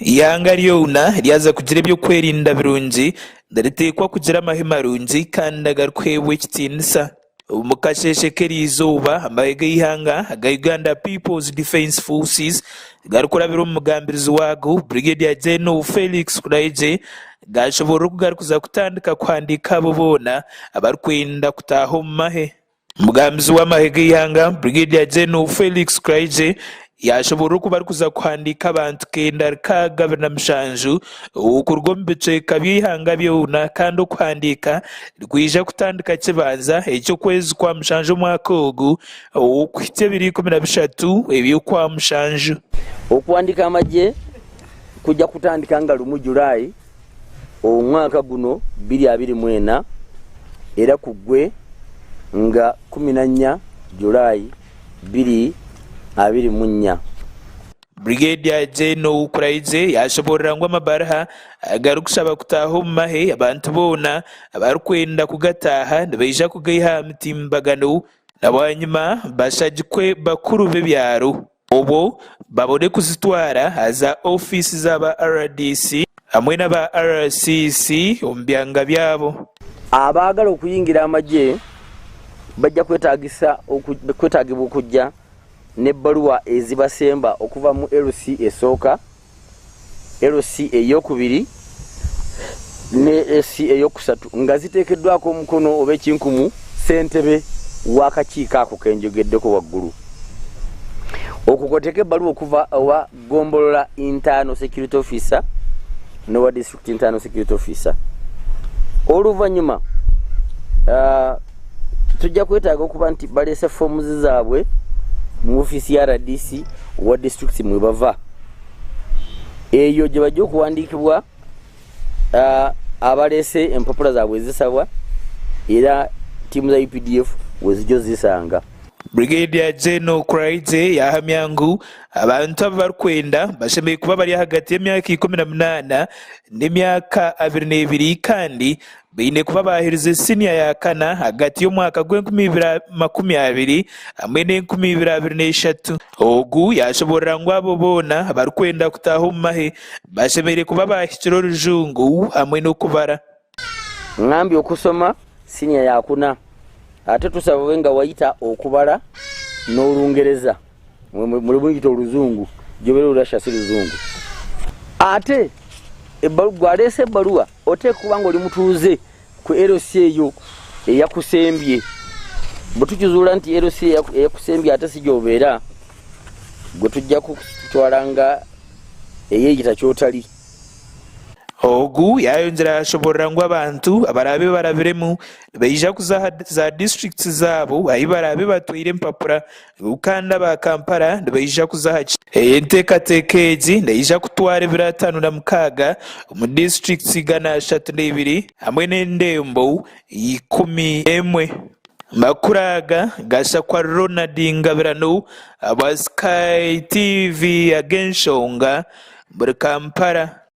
Eihanga ryona ryaza kugira eby'okwerinda birungi, niriteekwa kugira amahe marungi kandi agarikuheebwa ekitiinisa. Omu kasheeshe k'eriizooba, amahe g'eihanga aga Uganda People's Defence Forces garikurabira omu mugambirizi waago, Brigadier General Felix Kulayigye, gaashoboorora oku garikuza kutandika kuhandiika abo boona abarikwenda kutaaha omu mahe. Omugambizi w'amahe g'eihanga, Brigadier General Felix Kulayigye yaashoboorora oku barikuza kuhandiika abantu kenda 67 okuruga omu bicweka by'eihanga byona kandi okuhandiika nikwija kutandika kibanza eky'okwezi kwa mushanju omwaka ogu okuhitsya ebiro 13 eby'okwa mushanju. Okuhandiika amagye kuja kutandika nga lumu July omwaka guno 2024 era kugwe nga 14 July 2024. Brigadier General Kuraigye yaashoboorora ngu amabaruha agarikushaba kutaaha omu mahe abantu boona abarikwenda kugataaha nibaija kugaiha aha mitimbagano na bwanyima bashagikwe bakuru b'ebyaro obwo babone kuzitwara aha za ofiisi z'aba rdc hamwe n'aba RCC omu byanga byabo. Abaagala okuyingira amagye bajja kwetaagibwa okujja n'ebbaluwa ezibasemba okuva mu LC esooka, LC ey'okubiri ne LC ey'okusatu nga ziteekeddwako omukono oba ekinkumu ssentebe w'akakiiko ako ke njogeddeko waggulu. Okwo kw'oteeka ebbaluwa okuva ewa Ggombolola Internal Security Officer n'owa District Internal Security Officer. Oluvannyuma uh, tujja kwetaaga okuba nti baleese forms zaabwe mu ofiisi ya rdc owa district mwe bava eyo gye bajja okuwandiikibwa uh, abaleese empapula zaabwe ezisabwa era ttiimu za updf wezijja ozisanga. Brigadier General Kuraigye yaahamya ngu abantu abu barikwenda bashemereire kuba bari ahagati y'emyaka 18 n'emyaka 22 kandi Baine kuba baaherize siniya ya kana ahagati y'omwaka gw'enkumi ibiri 20 hamwe n'enkumi ibiri 23. Ogu yaashoboorora ngu abo boona abarikwenda kutaaha omu mahe bashemereire kuba baahikire orujungu hamwe n'okubara. Ngambye okusoma siniya ya kuna ate tusaba obe nga wayita okubala n'Olungereza. Muyita oluzungu gy'obeera Olurasha si luzungu. Ate gwe aleese ebbaluwa Oteekwa kuba ng'oli mutuuze ku LC eyo eyakusembye. Bwe tukizuula nti LC eyakusembye ate si gy'obeera, gwe tujja kukutwala nga eyeeyita ky'otali. Ogu yaayongyera yaashoboorora ngu abantu abaraabe barabiremu nibaija kuza aha za disiturikiti zaabo ahi baraabe batwaire empapura Kandi aba Kampala nibaija kuza aha kitebe. Enteekateeka egi neija kutwara ebiro 56 omu disiturikiti 302 hamwe n'endembo 11. Amakuru aga gashakwa Ronald Ngabirano ahabwa Sky TV ag'enshonga omuri Kampala.